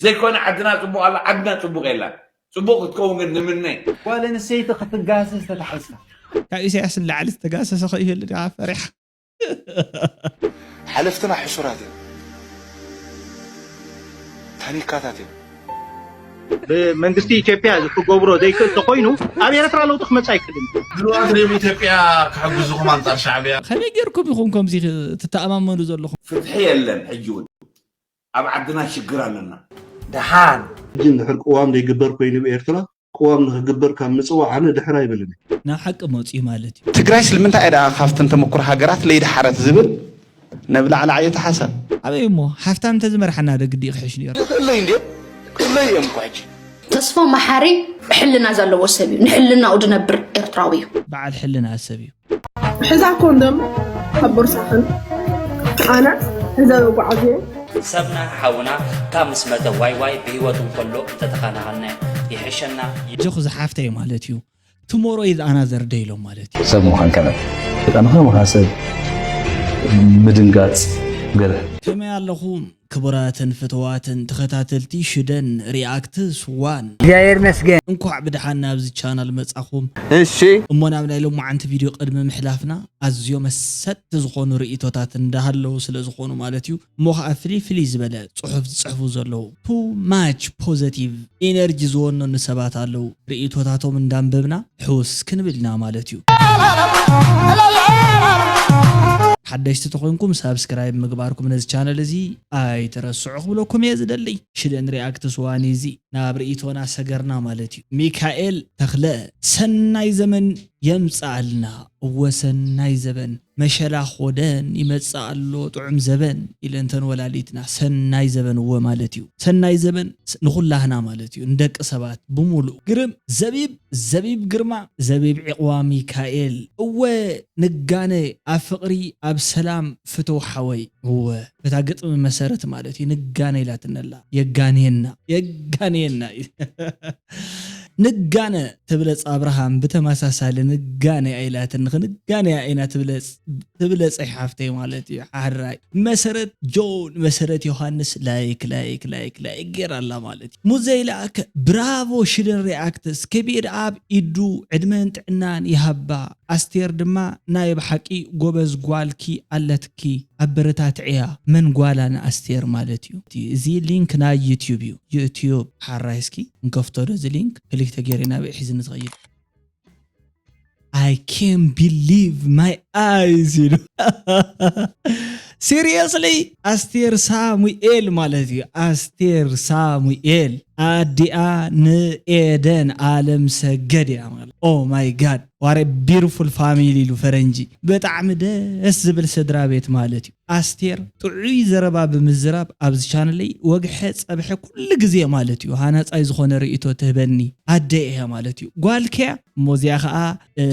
ዘይኮነ ዓድና ጽቡቕ ኣላ፣ ዓድና ጽቡቕ የላን። ጽቡቕ ክትከውን ግን ንምነ። ጓል ኣንስተይቲ ክትጋሰስ ተታሒዝካ። ካብ ኢሳያስ ንላዕሊ ዝተጋሰሰ ከይህሉ ዲኻ ፈሪሓ? ሓለፍትና ሕሱራት እዮም። ታኒካታት እዮም። ብመንግስቲ ኢትዮጵያ ዝክገብሮ ዘይክእል ተኮይኑ ኣብ ኤርትራ ለውጢ ክመፅእ ኣይክእልን። ድልዋት ሪም ኢትዮጵያ ክሕግዙኹም ኣንጻር ሻዕብያ። ከመይ ጌርኩም ኢኹም ከምዚ ትተኣማመኑ ዘለኹም? ፍትሒ የለን። ሕጂ እውን ኣብ ዓድና ሽግር ኣለና። ደሓን ሕጂ እንድሕር ቅዋም ዘይግበር ኮይኑ ብኤርትራ ቅዋም ንክግበር ካብ ምፅዋዕ ኣነ ድሕር ኣይብልን። ናብ ሓቂ መፅኡ ማለት እዩ። ትግራይ ስለምንታይ እያ ደኣ ካብተን ተመኩሮ ሃገራት ለይደሓረት ዝብል ነብላዕሊ ዓየቲ ሓሳብ። ኣበይ እሞ ሓፍታም እንተዝመርሓና ዶ ግዲ ክሕሽ ነይሩ። ክእለይ እንዴ ክእለይ እዮም እኮ ሕጂ ተስፋ መሓሪ ሕልና ዘለዎ ሰብ እዩ። ንሕልናኡ ድነብር ኤርትራዊ እዩ። በዓል ሕልና ሰብ እዩ። ሕዛ ኮንዶም ካብ ቦርሳኽን ኣነ ሕዘ መጓዓዝየ ሰብና ሓውና ካብ ምስ መተ ዋይ ዋይ ብህይወቱ እንከሎ እንተተኻናኸና ይሕሸና። ጆኽ ዝሓፍተይ ማለት እዩ። ትሞሮ ኢዝ ኣናዘር ደይ ኢሎም ማለት እዩ። ሰብ ምዃን ከመይ? ብጣዕሚ ከማኻ ሰብ ምድንጋጽ ገለ። ከመይ ኣለኹም ክቡራትን ፍትዋትን ተኸታተልቲ ሽደን ሪኣክትስ ዋን? እግዚኣብሔር ይመስገን። እንኳዕ ብደሓን ናብዚ ቻናል መጻኹም። እሺ። እሞ ናብ ናይ ሎማዓንቲ ቪድዮ ቅድሚ ምሕላፍና ኣዝዮ መሰጥቲ ዝኾኑ ርእይቶታት እንዳሃለዉ ስለ ዝኾኑ ማለት እዩ። እሞ ኸዓ ፍልይ ፍልይ ዝበለ ጽሑፍ ዝጽሕፉ ዘለዉ too much positive energy ዝወነኑ ሰባት ኣለዉ። ርእይቶታቶም እንዳንበብና ሕውስ ክንብል ኢና ማለት እዩ። ሓደሽቲ ተኾይንኩም ሳብስክራይብ ምግባርኩም ነዚ ቻነል እዚ ኣይትረስዑ ክብለኩም እየ ዝደሊ። ሽደን ሪኣክትስ ዋን እዚ ናብ ርእይቶና ሰገርና ማለት እዩ። ሚካኤል ተኽለ ሰናይ ዘመን የምፅኣልና። እወ ሰናይ ዘበን መሸላ ኾደን ይመፅእ ኣሎ ጥዑም ዘበን ኢለንተን ወላዲትና ሰናይ ዘበን እወ ማለት እዩ። ሰናይ ዘበን ንኹላህና ማለት እዩ። ንደቂ ሰባት ብምሉእ ግርም ዘቢብ ዘቢብ ግርማ ዘቢብ ዕቕዋ ሚካኤል እወ ንጋነ ኣብ ፍቕሪ ኣብ ሰላም ፍተው ሓወይ እወ በታ ግጥሚ መሰረት ማለት እዩ። ንጋነ ኢላትነላ የጋንየና የጋንየና እዩ። ንጋነ ትብለጽ ኣብርሃም ብተመሳሳሊ ንጋነ ኣይላትን ንኽንጋነ ኢና ትብለጽ ትብለጸይ ሓፍተይ ማለት እዩ። ሓራይ መሰረት ጆን መሰረት ዮሃንስ ላይክ ላይክ ላይክ ላይክ ጌራ ኣላ ማለት እዩ። ሙዘይ ለኣከ ብራቮ ሽደን ሪኣክትስ ከቢድ ኣብ ኢዱ ዕድመን ጥዕናን ይሃባ። ኣስቴር ድማ ናይ ብሓቂ ጎበዝ ጓልኪ ኣለትኪ ኣበረታትዕያ። መን ጓላ ንኣስቴር ማለት እዩ። እዚ ሊንክ ናይ ዩቲዩብ እዩ። ዩቲዩብ ሓራይ እስኪ እንከፍቶ ዶ እዚ ሊንክ ክሊክ ተገይሩ ናበይ ሒዝኒ ዝኸይድ። I can't believe my eyes ኢሉ። ሲሪየስሊ ኣስቴር ሳሙኤል ማለት እዩ። ኣስቴር ሳሙኤል ኣዲኣ ንኤደን ኣለም ሰገድ እያ ማለት። Oh my God what a beautiful family ኢሉ ፈረንጂ። ብጣዕሚ ደስ ዝብል ስድራ ቤት ማለት እዩ። ኣስቴር ጥዑይ ዘረባ ብምዝራብ ኣብዚ ቻነለይ ወግሐ ጸብሐ ኩሉ ግዜ ማለት እዩ ሃናጻይ ዝኾነ ርእይቶ ትህበኒ ኣደ እያ ማለት እዩ። ጓልከያ እሞ እዚኣ ኸኣ እ፣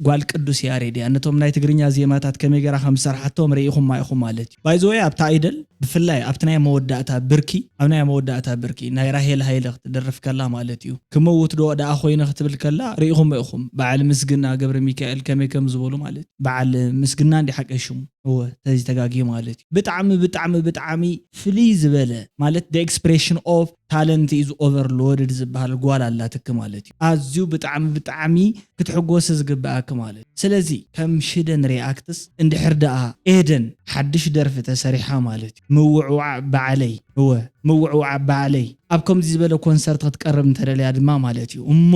ጓል ቅዱስ ያሬድ እያ። ነቶም ናይ ትግርኛ ዜማታት ከመይ ገይራ ከም ዝሰርሓቶም ርኢኹማ ኢኹም ማለት እዩ። ባይዘወይ ኣብታ ኣይደል ብፍላይ ኣብቲ ናይ መወዳእታ ብርኪ ኣብ ናይ መወዳእታ ብርኪ ናይ ራሄል ሃይለ ክትደርፍ ከላ ማለት እዩ ክመውት ዶ ደኣ ኮይነ ክትብል ከላ ርኢኹም ኢኹም። በዓል ምስግና ገብረ ሚካኤል ከመይ ከም ዝበሉ ማለት እዩ። በዓል ምስግና እንዲ ሓቀ ሽሙ እወ ተዚ ተጋጊ ማለት እዩ። ብጣዕሚ ብጣዕሚ ብጣዕሚ ፍልይ ዝበለ ማለት the expression of talent is overloaded ዝበሃል ጓል ኣላትኪ ማለት እዩ። ኣዝዩ ብጣዕሚ ብጣዕሚ ክትሕጎሲ ዝግብኣኪ ማለት እዩ። ስለዚ ከም ሽደን ሪኣክትስ እንድሕር ደኣ ኤደን ሓድሽ ደርፊ ተሰሪሓ ማለት እዩ ምውዕዋዕ ባዕለይ እወ ምውዕዋዕ ባዕለይ ኣብ ከምዚ ዝበለ ኮንሰርት ክትቀርብ እንተደልያ ድማ ማለት እዩ እሞ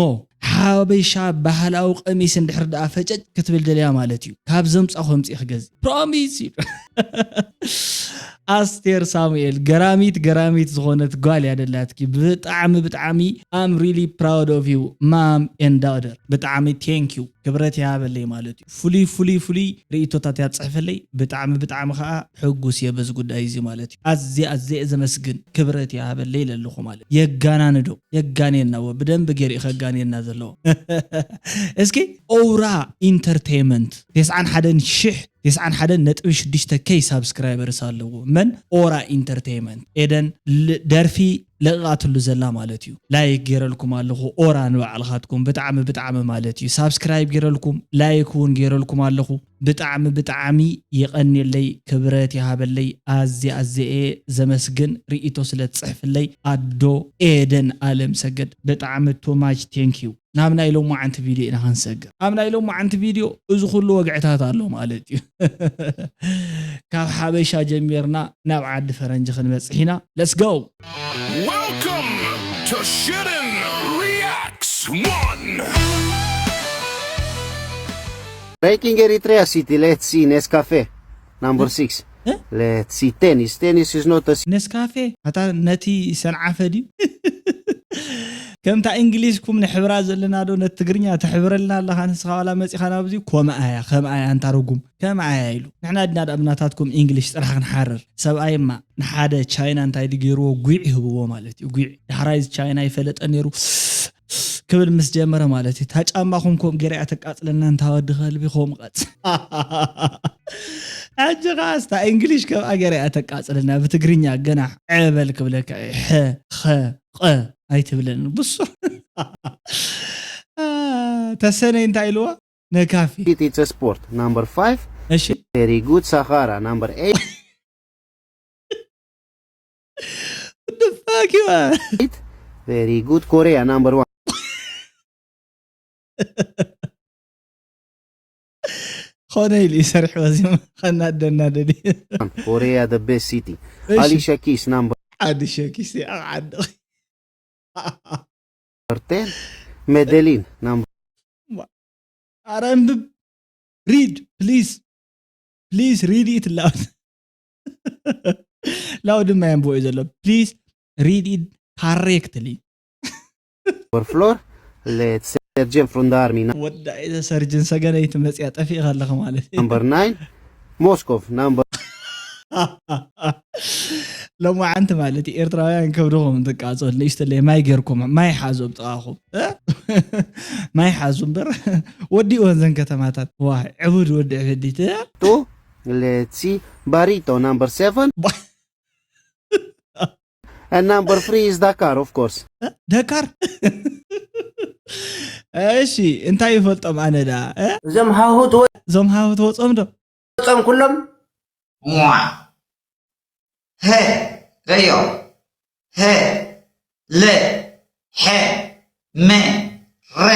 ሓበሻ ባህላዊ ቀሚስ እንድሕር ደኣ ፈጨጭ ክትብል ደልያ ማለት እዩ ካብ ዘምፃ ከምፂ ክገዝ ፕሮሚስ እዩ። ኣስቴር ሳሙኤል ገራሚት ገራሚት ዝኾነት ጓል እያ ደላትኪ። ብጣዕሚ ብጣዕሚ I'm really proud of you mom and daughter። ብጣዕሚ thank you ክብረት ይሃበለይ ማለት እዩ። ፍሉይ ፍሉይ ፍሉይ ርእይቶታት እያ ትፅሕፈለይ። ብጣዕሚ ብጣዕሚ ከዓ ሕጉስ እየ በዚ ጉዳይ እዚ ማለት እዩ። ኣዝየ ኣዝየ እየ ዘመስግን ክብረት ይሃበለይ ኢለ ኣለኹ ማለት የጋናንዶ የጋንየና ወ ብደንብ ገይሩ እዩ ከጋንየና ዘለዎ። እስኪ ኦውራ ኢንተርቴይመንት ተስዓን ሓደን ሽሕ ተስዓን ሓደን ነጥቢ ሽዱሽተ ኬይ ሳብስክራይበርስ ኣለዎ። መን ኦራ ኢንተርቴይመንት ኤደን ል- ደርፊ ለቂቓትሉ ዘላ ማለት እዩ። ላይክ ገይረልኩም ኣለኹ ኦራ ንባዕልኻትኩም ብጣዕሚ ብጣዕሚ ማለት እዩ። ሳብስክራይብ ገይረልኩም ላይክ እውን ገይረልኩም ኣለኹ። ብጣዕሚ ብጣዕሚ የቐንየለይ፣ ክብረት ይሃበለይ። ኣዝየ ኣዝየ እየ ዘመስግን ርእይቶ ስለ ትጽሕፍለይ ኣዶ ኤደን ኣለምሰገድ። ብጣዕሚ too much thank you። ናብ ናይ ሎማዓንቲ ቪድዮ ኢና ክንሰግር። ኣብ ናይ ሎማዓንቲ ቪድዮ እዚ ኩሉ ወግዕታት ኣሎ ማለት እዩ። ካብ ሓበሻ ጀሚርና ናብ ዓዲ ፈረንጂ ክንበጽሕ ኢና። Let's go! Welcome to Shitten Reacts one! Breaking Eritrea City, let's see Nescafe, number six. Let's see tennis. Tennis is not a ነስካፌ ኣታ ነቲ ሰንዓፈ ድዩ? ከምታ እንግሊዝኩም ንሕብራ ዘለና ዶ ነቲ ትግርኛ ትሕብረልና ኣለኻ? ንስኻ ዋላ መጺኻ ናብዚ ኮምኣ እያ ከምኣ እያ ኣንታ ርጉም ከምኣ እያ ኢሉ። ንሕና ድና ዳብናታትኩም እንግሊሽ ጥራሕ ክንሓርር። ሰብኣይማ ንሓደ ቻይና እንታይ ድገይርዎ ጒዕ ይህብዎ ማለት እዩ። ጒዕ ዳሕራይ እዚ ቻይና ይፈለጠ ነይሩ ክብል ምስ ጀመረ ማለት እዩ። እታ ጫማኹም ከም ገይራ እያ ተቃጽለና እንታ ወዲ ከልቢ ከም ቐጽ ሕጂ ኸዓ ስታ እንግሊሽ ከምኣ ገይራ እያ ተቃጽለና ብትግርኛ ገና ዕበል ክብለካ እዩ። ሐ ኸ ቐ ኣይትብለኒ ብሱር ተሰነይ እንታይ ኢልዋ ነካፊ City, it's a sport. Number five. እሺ Very good. Sahara, number eight. What the fuck you are? Very good. Korea, number one. ኾነ ኢሉ ይሰርሕ ወዚሙ ከናደና ደሊ Korea, the best city. እሺ። Alicia Keys, number ሓደ ሸኪስ ዓደ ten. Medellin, number ኣረ እንብብ read please please read it loud loud ድማ የንብቦ እዩ ዘሎ please read it correctly four. Let's Sergeant from the army. ወዳ ኢዘ ሰርጅን ሰገነይቲ መፅያ ጠፊእ ከለኸ ማለት እዩ Number nine. Moscow, number ሎማዓንቲ ማለት እዩ ኤርትራውያን ከብድኹም ትቃፀሉ ንእሽተለይ ማይ ገይርኩም ማይ ሓዞ ብጥቓኹም እ? ማይ ሓዙ እምበር ወዲእወን ዘን ከተማታት ዋይ ዕቡድ ወዲ ዕብዲት እ? two. Let's see. Barito, number seven. And number three is Dakar, of course. ደካር እሺ እንታይ ይፈልጦም ኣነ ዳ እ? እዞም ሃሁ ትወ- እዞም ሃወት ወፆም ዶ ጾም ኩሎም ሟ ሀ ረዮ ሀ ለ ሐ መ ረ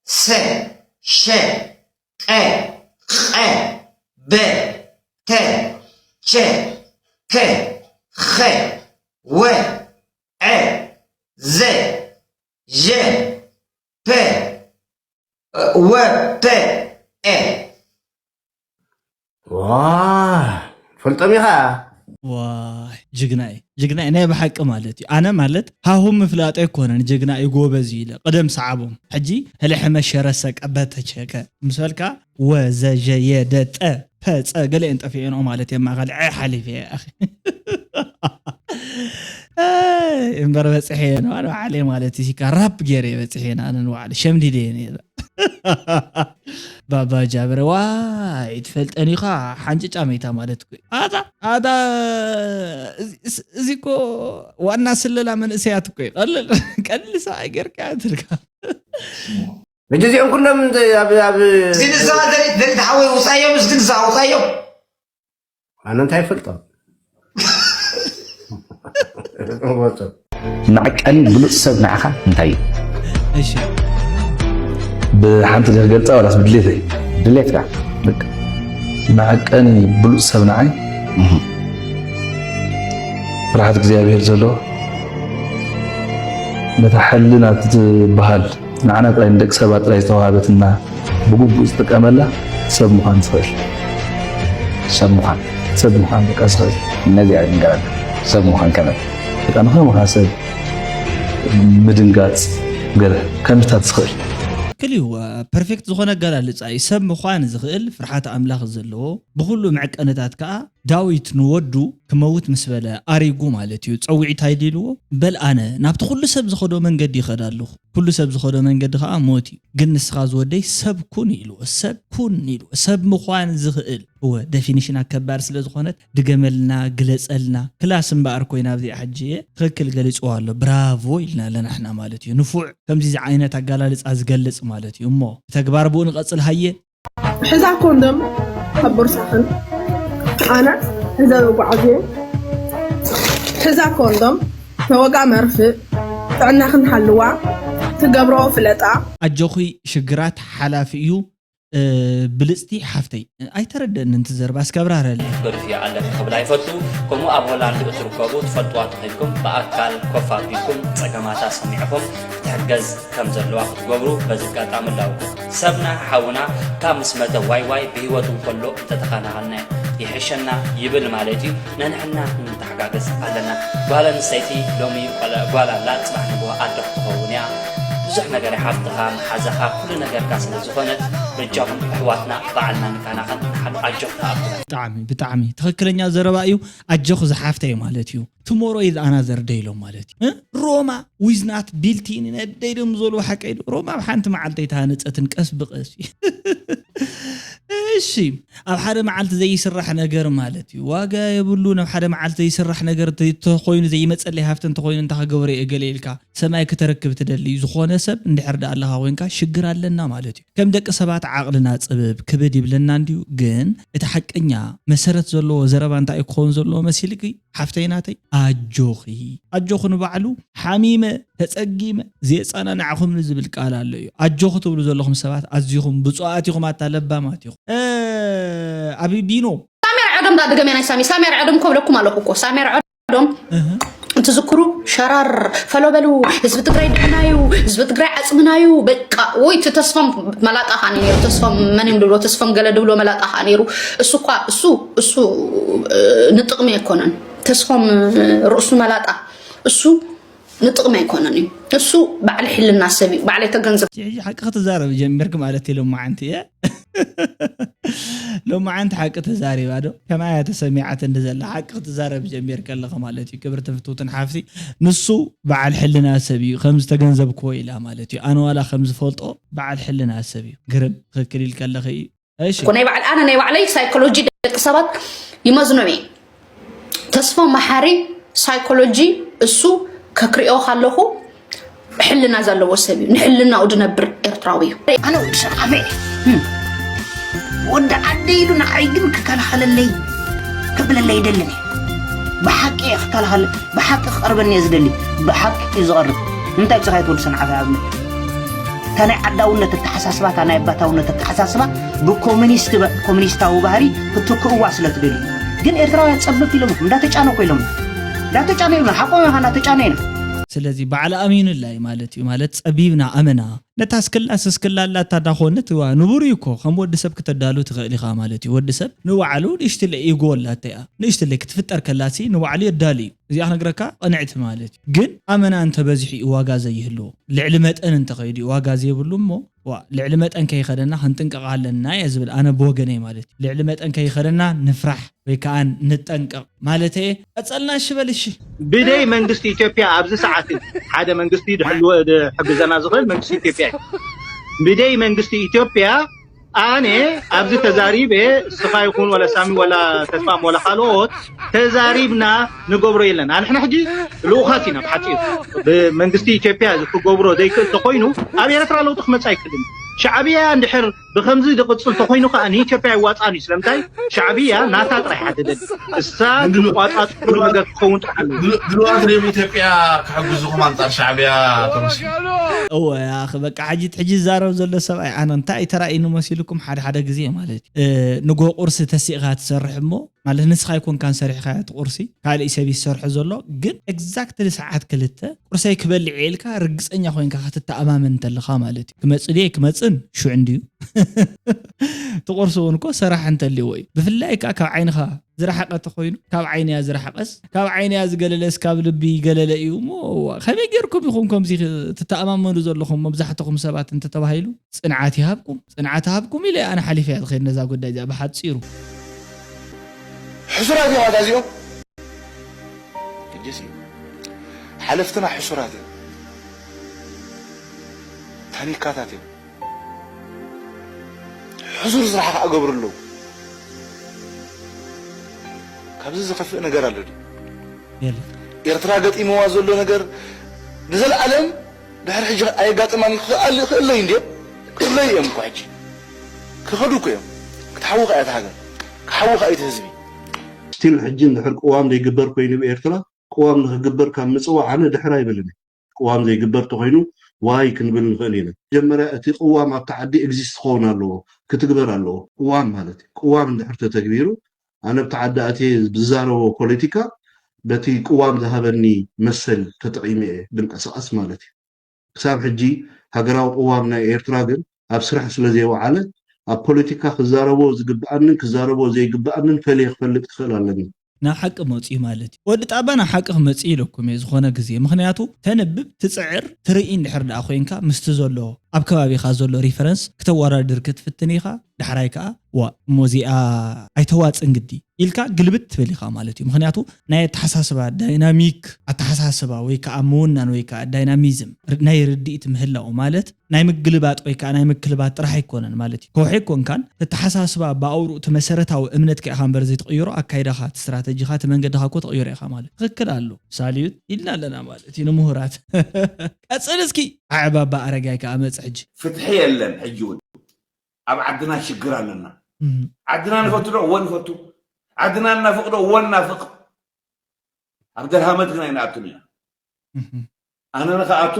ሰ ሸ ቀ ቐ በ ተ ቸ ተ ኸ ወ ዐ ዘ ዠ ፐ ወ ፐ ዐ ዋ ፈልጦም ኢኻ ዋይ ጅግና እዩ ጅግና እዩ ናይ ብሓቂ ማለት እዩ ኣነ ማለት ሃሁ ምፍላጠ ኣይኮነን ጅግና እዩ ጎበዝ እዩ ኢለ ቅደም ሰዓቦም ሕጂ ህልሕመ ሸረሰ ቀበተቸከ ምስ በልካ ወዘ ዠ የ ደ ጠ ፐ ጸ ገለኤን ጠፊኤንኦ ማለት እየ ማእኸል ዐ ሓሊፈ እየ ኣኺ እምበር በፅሐ እየ ንባዕለ ማለት እዩ ሲካ ራፕ ገይረ እየ በፅሐ እየ ንኣነ ንባዕለ ሸምዲደ እየ ነይረ ባባ ጃብረ ዋይ ትፈልጠን ኢኻ ሓንጭጫ መይታ ማለት እኮ እዩ። ኣታ ኣታ እዚ- እዚ- እዚ እኮ ዋና ስለላ መንእሰያት እኮ እዩ ቀልል ቀልል ሰብኣይ ጌርካ ትልካ ሕጂ እዚኦም ኩሎም እንተ- ኣብ ኣብ እስኪ ንስኻ ዘሪት ዘሪት ሓወይ ውፃዮም እስኪ ንስኻ ውፃዮም ኣነ እንታይ ይፈልጦም መዐቀኒ ብሉፅ ሰብ ንዓኻ እንታይ እዩ? እሺ ብሓንቲ ዶ ክገልፃ ዋላስ ብድሌተይ? ድሌትካ። በቃ። መዐቀኒ ብሉፅ ሰብ ንዓይ ፍርሃት እግዚኣብሔር ዘለዎ ነታ ሕልና ትበሃል ንዓና ጥራይ ንደቂ ሰባት ጥራይ ዝተዋሃበትና ብግቡእ ዝጥቀመላ ሰብ ምዃን ዝኽእል ሰብ ምዃን ሰብ ምዃን በቃ ዝኽእል ነዚኣ ንገረና ሰብ ምዃን ከመይ በቃ ንኸምኻ ሰብ ምድንጋፅ ገለ ከምታት ዝኽእል ክልዩ ፐርፌክት ዝኾነ ኣገላልፃ እዩ ሰብ ምዃን ዝኽእል ፍርሓት ኣምላኽ ዘለዎ ብኩሉ መዕቀንታት ከዓ ዳዊት ንወዱ ክመውት ምስ በለ ኣሪጉ ማለት እዩ ጸዊዒ እንታይ ድልዎ በል ኣነ ናብቲ ኩሉ ሰብ ዝኸዶ መንገዲ ይኸድ ኣለኹ ኩሉ ሰብ ዝኸዶ መንገዲ ከዓ ሞት እዩ ግን ንስኻ ዝወደይ ሰብ ኩን ኢልዎ ሰብ ኩን ኢልዎ ሰብ ምዃን ዝኽእል እወ ደፊኒሽና ከባድ ስለ ዝኾነት ድገመልና ግለጸልና ክላስ እምበኣር ኮይና ኣብዚኣ ሕጂ እየ ትኽክል ገሊጽዎ ኣሎ ብራቮ ኢልና ኣለና ሕና ማለት እዩ ንፉዕ ከምዚ ዓይነት ኣጋላልጻ ዝገልጽ ማለት እዩ እሞ ብተግባር ብኡ ንቐጽል ሃየ ሕዛ ኮንዶም ካብ ቦርሳኽን ኣነ ሕዛ መጓዓዝየ፣ ሕዛ ኮንዶም፣ ተወጋ መርፍእ፣ ጥዕናኽን ሓልዋ፣ ትገብሮ ፍለጣ። ኣጆኺ ሽግራት ሓላፊ እዩ። ብልፅቲ ሓፍተይ ኣይተረደእን እንቲ ዘርባ እስከ ኣብራረለይ። ገድፍዮ ኣለኺ ክብል ኣይፈቱ። ከምኡ ኣብ ሆላንድ እትርከቡ ትፈልጥዋ ተኾይንኩም ብኣካል ኮፍ ኣቢልኩም ፀገማታ ሰሚዕኹም ክትሕገዝ ከም ዘለዋ ክትገብሩ በዚ ኣጋጣሚ እላውኩም። ሰብና ሓውና ካብ ምስ መተ ዋይ ዋይ ብህይወት እንከሎ እንተተኻናኸልናዮ ይሕሸና ይብል ማለት እዩ። ነንሕና ንተሓጋገዝ ኣለና። ጓል ኣንስተይቲ ሎሚ ጓል ኣላ ፅባሕ ንግሆ ኣዶ ክትኸውን እያ። ብዙሕ ነገር ሓፍትኻ መሓዛኻ ኩሉ ነገርካ ስለ ዝኾነት በጃኹም ኣሕዋትና ባዕልና ንካናኸን ንሓሉ ኣጆኽ ተኣብላ። ብጣዕሚ ብጣዕሚ ትኽክለኛ ዘረባ እዩ። ኣጆኽ ዝሓፍተይ ማለት እዩ። Tomorrow is another day ኢሎም ማለት እዩ። ሮማ with not built in ነደይ ድም ዝበሉ ሓቀይ ዶ ሮማ ኣብ ሓንቲ መዓልቲ ኣይተሃነፀትን ቀስ ብቀስ እዩ። እሺ ኣብ ሓደ መዓልቲ ዘይስራሕ ነገር ማለት እዩ ዋጋ የብሉን። ኣብ ሓደ መዓልቲ ዘይስራሕ ነገር ተኮይኑ ዘይመፀለይ ሃፍቲ እንተኮይኑ እንታይ ክገብሮ እየ ገለ ኢልካ ሰማይ ክተረክብ ትደሊ። ዝኾነ ሰብ እንድሕር ደኣ ኣለኻ ኮይንካ ሽግር ኣለና ማለት እዩ። ከም ደቂ ሰባት ዓቕልና ፅብብ ክብድ ይብለና እንድዩ፣ ግን እቲ ሓቀኛ መሰረት ዘለዎ ዘረባ እንታይ እዩ ክኸውን ዘለዎ መሲልኪ ሓፍተይ ናተይ? ኣጆኺ ኣጆኺ ንባዕሉ ሓሚመ ተፀጊመ ዘየፃናናዕኹምኒ ዝብል ቃል ኣሎ እዩ። ኣጆኺ ትብሉ ዘለኹም ሰባት ኣዚኹም ብፁዓት ኢኹም፣ ኣታ ለባማት ኢኹም። ኣብ ቢኖ ሳሚ ኣርዓዶም ዳ ድገምያ ናይ ሳሚ ሳሚ ኣርዓዶም ከብለኩም ኣለኩ እኮ ሳሚ ኣርዓዶም ትዝክሩ ሸራር ፈሎ በሉ ህዝቢ ትግራይ ደምና እዩ ህዝቢ ትግራይ ዓፅምና እዩ በቃ ወይ እቲ ተስፎም መላጣ ካ ነይሩ ተስፎም መን እዮም ድብሎ ተስፎም ገለ ድብሎ መላጣ ካ ነይሩ እሱ እኳ እሱ እሱ ንጥቕሚ ኣይኮነን ተስፎም ርእሱ መላጣ እሱ ንጥቕሚ ኣይኮነን እዩ እሱ ባዕሊ ሕልና ሰብ እዩ ባዕሊ ተገንዘብ ሕጂ ሓቂ ክትዛረብ ጀሚርክ ማለት እዩ ሎማዓንቲ እየ ሎማዓንቲ ሓቂ ተዛሪባ ዶ ከማያ ተሰሚዓት እንድዘላ ሓቂ ክትዛረብ ጀሚር ከለኸ ማለት እዩ ክብርቲ ፍትውትን ሓፍቲ ንሱ በዓል ሕልና ሰብ እዩ ከም ዝተገንዘብክዎ ኢላ ማለት እዩ ኣነ ዋላ ከም ዝፈልጦ በዓል ሕልና ሰብ እዩ ግርም ትክክል ኢል ከለኸ እዩ እሺ እኮ ናይ በዓል ኣነ ናይ ባዕለይ ሳይኮሎጂ ደቂ ሰባት ይመዝኖም እየ ተስፎ መሓሪ ሳይኮሎጂ እሱ ከክሪኦ ካለኹ ሕልና ዘለዎ ሰብ እዩ ንሕልናኡ ድነብር ኤርትራዊ እዩ ኣነ ወዲ ሸቃፈ ወዲ ዓደ ኢሉ ንዓይ ግን ክከላኸለለይ ክብለለይ ይደልን እየ ብሓቂ እየ ክከላኸል ብሓቂ ክቐርበኒ እየ ዝደሊ ብሓቂ እዩ ዝቐርብ እንታይ ብስኻ ትወዲ ሰንዓፈ ኣብነት እታ ናይ ዓዳውነት ኣተሓሳስባ እታ ናይ ኣባታውነት ኣተሓሳስባ ብኮሚኒስት ኮሚኒስታዊ ባህሪ ክትክእዋ ስለ ትደልዩ ግን ኤርትራውያን ጸበብቲ ኢሎም እንዳተጫነ እኮ ኢሎም እንዳተጫነ ኢሎም ሓቆም ኢኻ እንዳተጫነ ኢና ስለዚ ባዕሊ ኣሚኑላ እዩ ማለት እዩ ማለት ጸቢብና ኣመና ነታ ስክላ ስስክላ ኣላታ ዳኾነት ዋ ንቡር እዩ እኮ ከም ወዲ ሰብ ክተዳሉ ትኽእል ኢኻ ማለት እዩ ወዲ ሰብ ንባዕሉ ንእሽትለ ኢጎ ኣላታ እያ ንእሽትለ ክትፍጠር ከላሲ ንባዕሉ የዳሉ እዩ እዚኣ ክነግረካ ቅንዕቲ ማለት እዩ ግን ኣመና እንተበዚሑ እዩ ዋጋ ዘይህልዎ ልዕሊ መጠን እንተኸይዱ እዩ ዋጋ ዘይብሉ እሞ ዋ ልዕሊ መጠን ከይኸደና ክንጥንቀቕ ኣለና እየ ዝብል ኣነ ብወገነይ ማለት እዩ ልዕሊ መጠን ከይኸደና ንፍራሕ ወይ ከዓ ንጠንቀቕ ማለት እየ ቀፀልና ሽበል እሺ ብደይ መንግስቲ ኢትዮጵያ ኣብዚ ሰዓት ሓደ መንግስቲ ድሕልወ ድሕግዘና ዝኽእል መንግስቲ ኢትዮጵያ እዩ ብደይ መንግስቲ ኢትዮጵያ ኣነ ኣብዚ ተዛሪበ ስኻ ይኹን ወላ ሳሚ ወላ ተስፋም ወላ ካልኦት ተዛሪብና ንገብሮ የለን ኣንሕና ሕጂ ልኡኻት ኢና ብሓፂሩ ብመንግስቲ ኢትዮጵያ ክትገብሮ ዘይክእል ተኮይኑ ኣብ ኤርትራ ለውጢ ክመፅእ ኣይክእልን ሻዕብያ እንድሕር ብከምዚ ዝቕፅል ተኮይኑ ከዓ ንኢትዮጵያ ይዋፃን እዩ ስለምንታይ ሻዕብያ ናታ ጥራይ ሓደደል እሳ ዝቋፃፅሩ ነገር ክኸውን ጥራሕ ኣለዎ ድልዋት ሪም ኢትዮጵያ ክሕግዙኹም ኣንፃር ሻዕብያ ተመስሉ እወ ያኺ በቃ ሕጂ ሕጂ ዝዛረብ ዘሎ ሰብኣይ ኣነ እንታይ ተራእይኑ መሲልኩም ሓደ ሓደ ግዜ ማለት እዩ ንጎ ቁርሲ ተሲእካ ትሰርሕ እሞ ማለት ንስኻ ኣይኮንካን ሰሪሕካ እቲ ቁርሲ ካልእ ሰብ ይሰርሖ ዘሎ ግን exactly ሰዓት ክልተ ቁርሰይ ክበልዕ ኢልካ ርግፀኛ ኮይንካ ክትተኣማመን እንተለኻ ማለት እዩ ክመፅ ድየ ክመፅን ሽዑ እንድዩ እቲ ቁርሲ እውን እኮ ሰራሕ እንተልዎ እዩ ብፍላይ ከዓ ካብ ዓይንኻ ዝረሓቐ ተኮይኑ ካብ ዓይንያ ዝረሓቐስ ካብ ዓይንያ ዝገለለስ ካብ ልቢ ገለለ እዩ እሞ ከመይ ጌርኩም ኢኹም ከምዚ ትተኣማመኑ ዘለኹም መብዛሕትኹም ሰባት እንተተባሂሉ ፅንዓት ይሃብኩም ፅንዓት ሃብኩም ኢለ ኣነ ሓሊፈያ ዝኸይድ ነዛ ጉዳይ እዚኣ ብሓፂሩ ሕሱራት እዮም ኣታ እዚኦም ሕጅስ እዩ ሓለፍትና ሕሱራት እዮም ታኒካታት እዮም ሕሱር ስራሕ ከዓ ገብሩ ኣለዉ ካብዚ ዝኸፍእ ነገር ኣሎ ድዩ ኤርትራ ገጢምዋ ዘሎ ነገር ንዘለኣለም ድሕሪ ሕጂ ኣየጋጥማን ክኽእል ይኽእለይ እንድዮም ክእለይ እዮም እኮ ሕጂ ክኸዱ እኮ እዮም ክትሓውቕ እያ ሃገር ክሓውኻ እዩ እቲ ህዝቢ። ስቲል ሕጂ እንድሕር ቅዋም ዘይግበር ኮይኑ ብኤርትራ ቅዋም ንክግበር ካብ ምፅዋዕ ኣነ ድሕር ኣይብልን። ቅዋም ዘይግበር ተኮይኑ ዋይ ክንብል ንኽእል ኢና። መጀመርያ እቲ ቅዋም ኣብቲ ዓዲ ኤግዚስት ክኸውን ኣለዎ፣ ክትግበር ኣለዎ። ቅዋም ማለት እዩ። ቅዋም እንድሕር ተተግቢሩ ኣነ ኣብቲ ዓዲ ኣትየ ብዝዛረቦ ፖለቲካ በቲ ቅዋም ዝሃበኒ መሰል ተጠቒመ እየ ብንቀሳቐስ ማለት እዩ። ክሳብ ሕጂ ሃገራዊ ቅዋም ናይ ኤርትራ ግን ኣብ ስራሕ ስለ ዘይወዓለ ኣብ ፖለቲካ ክዛረቦ ዝግብኣንን ክዛረቦ ዘይግብኣንን ፈልየ ክፈልጥ ክኽእል ኣለኒ። ናብ ሓቂ መፅኡ ማለት እዩ። ወዲ ጣባ ናብ ሓቂ ክመፅእ ኢለኩም እየ ዝኾነ ግዜ። ምኽንያቱ ተንብብ፣ ትፅዕር፣ ትርኢ እንድሕር ደኣ ኮይንካ ምስቲ ዘሎ ኣብ ከባቢኻ ዘሎ ሪፈረንስ ክተወዳድር ክትፍትን ኢኻ። ዳሕራይ ከዓ ዋ እሞ እዚኣ ኣይተዋፅን ግዲ ኢልካ ግልብጥ ትብል ኢኻ ማለት እዩ። ምኽንያቱ ናይ ኣተሓሳስባ ዳይናሚክ ኣተሓሳስባ ወይ ከዓ ምውናን ወይ ከዓ ዳይናሚዝም ር- ናይ ርድኢት ምህላው ማለት ናይ ምግልባጥ ወይ ከዓ ናይ ምክልባት ጥራሕ ኣይኮነን ማለት እዩ። ከውሒ ኣይኮንካን። ተተሓሳስባ ብኣውርኡ እቲ መሰረታዊ እምነት ከኢኻ እምበር ዘይትቕይሮ ኣካይዳኻ እቲ ስትራተጂኻ እቲ መንገድኻ እኮ ትቕይሮ ኢኻ ማለት እዩ። ትኽክል ኣሎ ሳልዩት ኢልና ኣለና ማለት እዩ ንምሁራት። ቀፅል እስኪ። ዓዕባባ ኣረጋይ ከዓ መፅ ሕጂ። ፍትሒ የለን። ሕጂ እውን ኣብ ዓድና ሽግር ኣለና። ዓድና ንፈቱ ዶ? እወ ንፈቱ። ዓድና እናፍቕ ዶ? እወ እናፍቕ። ኣብ ደልሃመት ግን ኣይንኣቱን ኢና። ኣነ ንክኣቱ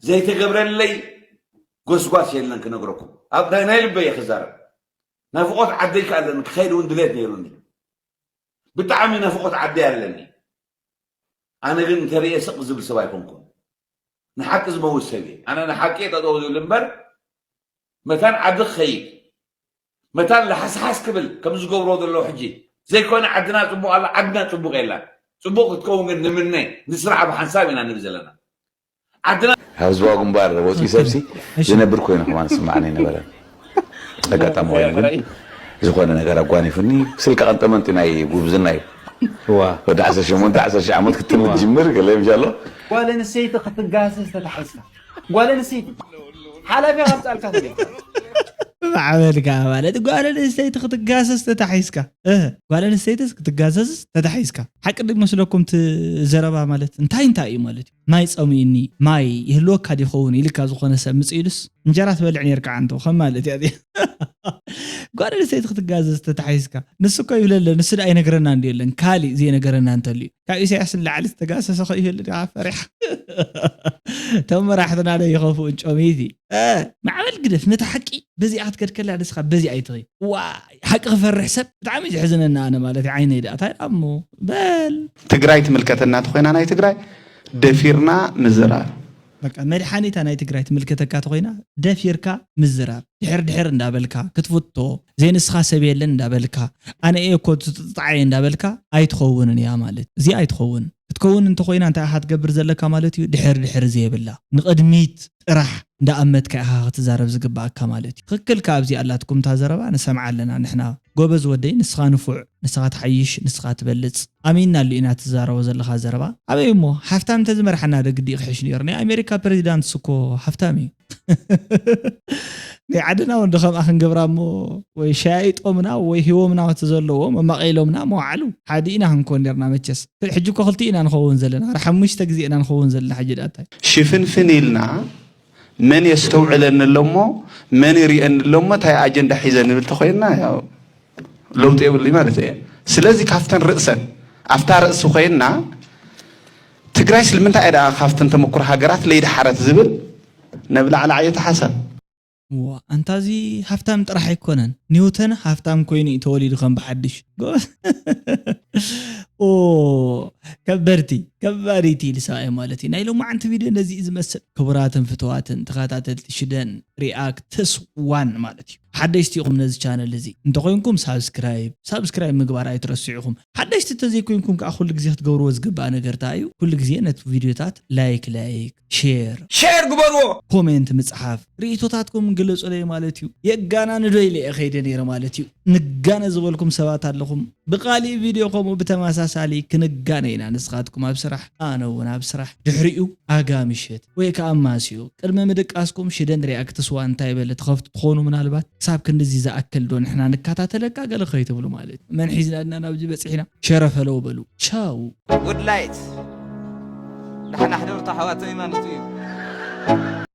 ዘይተገብረለይ ጎስጓስ የለን ክነግረኩም። ኣብ ናይ ናይ ልበይ እየ ክዛረብ። ናፍቖት ዓደይ ከ ኣለኒ፣ ክኸይድ እውን ድሌት ነይሩኒ። ብጣዕሚ ናፍቖት ዓደይ ኣለኒ። ኣነ ግን እንተርእየ ስቕ ዝብል ሰብ ኣይኮንኩን። ንሓቂ ዝመውት ሰብ እየ። ኣነ ንሓቂ እየ ጠጠው ዝብል እምበር መታን ዓዲ ክኸይድ መታን ለሓስሓስ ክብል ከም ዝገብሮ ዘለዉ ሕጂ ዘይኮነ ዓድና ፅቡቕ ኣላ፣ ዓድና ፅቡቕ የላን። ፅቡቕ ክትከውን ግን ንምነ፣ ንስራሕ ብሓንሳብ ኢና ንብል ዘለና። ዓድና ካብ ዝዋ ግንባር ወፂኡ ሰብሲ ዝነብር ኮይኑ ከማን ዝስማዕኒ ነበረ። ኣጋጣሚ ኮይኑ ግን ዝኾነ ነገር ኣጓኒፉኒ ስልካ ቀንጠመንጢ ናይ ጉብዝና እዩ። ወዲ ዓሰርተ ሸሞንተ ዓሰርተ ሽዱሽተ ዓመት ክትምት ጅምር ገለ ይምሻሎ። ጓል ኣንስተይቲ ክትጋሰስ ተታሒዝካ ጓል ኣንስተይቲ ሓላፊ ከምፃልካ ተሪካ ማዕበልካ ማለት ጓል ኣንስተይቲ ክትጋሰስ ተታሒዝካ እህ ጓል ኣንስተይትስ ክትጋሰስስ ተታሒዝካ ሓቂ ዶ ይመስለኩም እቲ ዘረባ ማለት እንታይ እንታይ እዩ ማለት እዩ ማይ ፀሚኡኒ ማይ ይህልወካ ዶ ይኸውን ኢልካ ዝኾነ ሰብ ምፅእ ኢሉስ እንጀራ ትበልዕ ነርካ ዓንቶ ከም ማለት እያ እዚኣ ጓል ኣንስተይቲ ክትጋዘዝ ተታሒዝካ ንሱ እኮ ይብለለ ንሱ ደኣ ይነግረና እንዲ የለን ካሊእ ዘይነገረና እንተልዩ ካብ ኢሳያስ ንላዕሊ ዝተጋሰሰ ከ ይህሉ ደኣ ፈሪሓ እቶም መራሕትና ዶ ይኸፍኡ ጨሚቲ ማዕበል ግደፍ ነቲ ሓቂ በዚኣ ክትከድከላ ንስኻ በዚ ኣይትኸይ ዋ ሓቂ ክፈርሕ ሰብ ብጣዕሚ ዘሕዝነና ኣነ ማለት ዓይነይ ደኣ እንታይ እሞ በል ትግራይ ትምልከተና ተኮይና ናይ ትግራይ ደፊርና ምዝራብ በቃ መድሓኒታ ናይ ትግራይ ትምልከተካ ተኮይና ደፊርካ ምዝራብ ድሕር ድሕር እንዳበልካ ክትፍቶ ዘይንስኻ ሰብ የለን እንዳበልካ ኣነ እየ እኮ ዝጥጣዓየ እንዳበልካ ኣይትኸውንን እያ ማለት እዚኣ ኣይትኸውን ክትከውን እንተኮይና እንታይ ኢኻ ትገብር ዘለካ ማለት እዩ ድሕር ድሕር ዘየብላ ንቕድሚት ጥራሕ እንዳኣመትካ ኢኻ ክትዛረብ ዝግባኣካ ማለት እዩ ትኽክል ከኣ ኣብዚኣ ኣላትኩም እታ ዘረባ ንሰምዓ ኣለና ንሕና ጎበዝ ወደይ ንስኻ ንፉዕ ንስኻ ትሓይሽ ንስኻ ትበልፅ ኣሚንናሉ ኢና ትዛረቦ ዘለኻ ዘረባ ኣበይ እሞ ሓፍታም እንተዝመርሓና ዶ ግዲ ክሕሽ ነይሩ ናይ ኣሜሪካ ፕሬዚዳንትስ እኮ ሓፍታም እዩ ናይ ዓድና እውን ዶ ከምኣ ክንገብራ እሞ ወይ ሸያይጦምና ወይ ሂቦምና እቲ ዘለዎ መማቐኢሎምና መዋዕሉ ሓደ ኢና ክንኮን ነርና መቸስ ሕጂ እኮ ክልቲ ኢና ንኸውን ዘለና ር ሓሙሽተ ግዜ ኢና ንኸውን ዘለና ሕጂ ዳታይ ሽፍንፍን ኢልና መን የስተውዕለኒ ኣሎ እሞ መን ይሪአኒ ኣሎ እሞ እንታይ ኣጀንዳ ሒዘ ንብል ተኮይንና ያው ለውጢ የብሉ ማለት እየ። ስለዚ ካብተን ርእሰን ኣብታ ርእሲ ኮይና ትግራይ ስለምንታይ እያ ደኣ ካብተን ተመኩሮ ሃገራት ለይደሓረት ዝብል ነብላዕላዕ እየ ተሓሰብ። እዋ ኣንታ እዚ ሃፍታም ጥራሕ ኣይኮነን ኒውተን ሃፍታም ኮይኑ እዩ ተወሊዱ ከም ብሓድሽ ጎበዝ ኦ ከበድቲ ከባዲቲ ኢሉ ሰብኣይ ማለት እዩ ናይ ሎማዓንቲ ቪድዮ ነዚ እዩ ዝመስል ክቡራትን ፍትዋትን ተኸታተልቲ ሽደን ሪኣክትስ ዋን ማለት እዩ ሓደሽቲ ኢኹም ነዚ ቻነል እዚ እንተኮይንኩም ሳብስክራይብ ሳብስክራይብ ምግባር ኣይትረስዑ ኢኹም ሓደሽቲ እንተዘይኮይንኩም ከዓ ኩሉ ግዜ ክትገብርዎ ዝግባእ ነገር እንታይ እዩ ኩሉ ግዜ ነቲ ቪድዮታት ላይክ ላይክ ሼር ሼር ግበርዎ ኮሜንት ምፅሓፍ ርእቶታትኩም ግለፁለይ ማለት እዩ የጋናንዶ ኢለ እየ ከይደ ነይረ ማለት እዩ ንጋነ ዝበልኩም ሰባት ኣለኹም ብቃሊእ ቪድዮ ከምኡ ብተመሳሳሊ ክንጋነ ኢና ንስኻትኩም ኣብ ስራሕ ኣነ እውን ኣብ ስራሕ ድሕሪኡ ኣጋ ምሸት ወይ ከዓ ማስዮ ቅድሚ ምድቃስኩም ሽደን ሪኣክትስ ዋን እንታይ በለ ትኸፍቱ ትኾኑ ምናልባት ክሳብ ክንድዚ ዝኣክል ዶ ንሕና ንከታተለካ ገለ ከይትብሉ ማለት እዩ መን ሒዝና ድና ናብዚ በፂሕና ሸረፈለው በሉ ቻው Good light ደሓን ኣሕደሩ ኣሕዋተይ ማለት እዩ